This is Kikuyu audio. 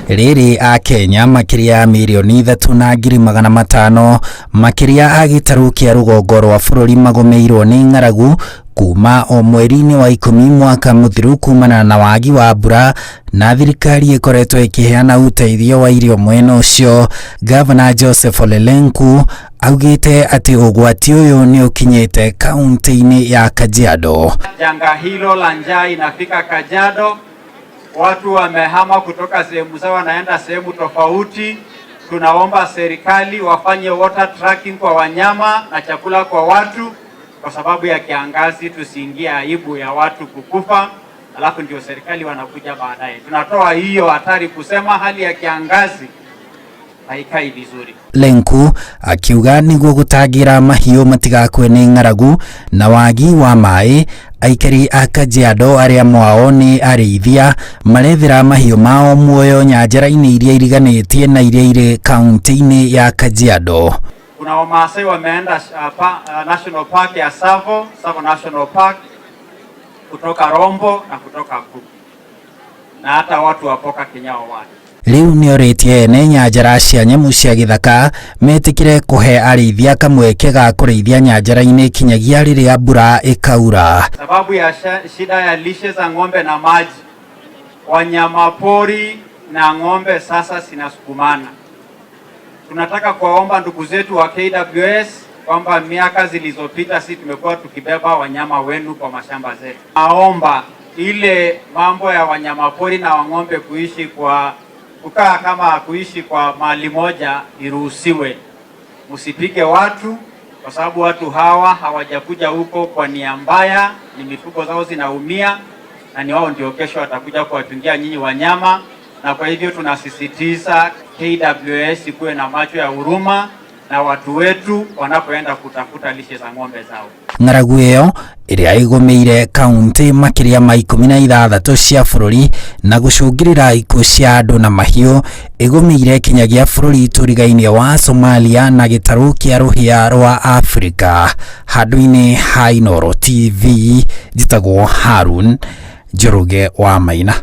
Rĩrĩ Akenya makĩria ya 3,500,000 makĩria a gĩtarũ kĩa rũgongo rwa bũrũri magũmĩirwo nĩ ng'aragu kuma o mweri-inĩ wa 10 mwaka mũthiru kumana na wagi wa mbura, na thirikari ĩkoretwo ĩkĩheana ũteithio wa irio mwena ũcio. Gavana Joseph Ole Lenku augĩte atĩ ũgwati ũyũ nĩ ũkinyĩte kaunti-inĩ ya Kajiado. Janga hilo la njaa inafika Kajiado, watu wamehama kutoka sehemu zao wanaenda sehemu tofauti. Tunaomba serikali wafanye water tracking kwa wanyama na chakula kwa watu, kwa sababu ya kiangazi, tusiingie aibu ya watu kukufa, alafu ndio serikali wanakuja baadaye. Tunatoa hiyo hatari kusema hali ya kiangazi haikai vizuri. Lenku akiuga nĩguo gũtangĩra mahiũ matigakue nĩ ng'aragu na wagi wa maĩ, aikari a Kajiado arĩa mwao nĩ arĩithia marethera mahiũ mao muoyo nyanjara-inĩ iria iriganĩtie na iria irĩ kaunti-inĩ ya Kajiado. Kuna Wamaasai wameenda National Park ya Tsavo, Tsavo National Park, kutoka Rombo na kutoka Kuu, na hata watu wa Poka Kinyao watu Rĩu nĩorĩtie ene nyanjara cia nyamũ cia gĩthaka metĩkĩre kũhe arĩithia kamweke ga kũrĩithia nyanjara-inĩ kinyagia rĩrĩa mbura ĩkaura. Sababu ya shida ya lishe za ng'ombe na maji, wanyama pori na ng'ombe sasa zinasukumana. Tunataka kuwaomba ndugu zetu wa KWS kwamba miaka zilizopita sisi tumekuwa tukibeba wanyama wenu kwa mashamba zetu. Naomba ile mambo ya wanyama pori na wang'ombe kuishi kwa kukaa kama kuishi kwa mahali moja iruhusiwe. Msipige watu kwa sababu watu hawa hawajakuja huko kwa nia mbaya, ni mifugo zao zinaumia na ni wao ndio kesho watakuja kuwachungia nyinyi wanyama. Na kwa hivyo tunasisitiza KWS kuwe na macho ya huruma na watu wetu wanapoenda kutafuta lishe za ng'ombe zao. Ng'aragu ĩyo ĩrĩa ĩgũmĩire kaunti makĩria ma 16 cia bũrũri na gũcũngĩrĩra ikuũ cia andũ na mahiũ, ĩgũmĩire kinyagia bũrũri tũrigainie wa Somalia na gĩtarũ kĩa rũhĩa rwa Afrika. Handũ-inĩ ha Inooro TV, njĩtagwo Harun Njoroge wa Maina.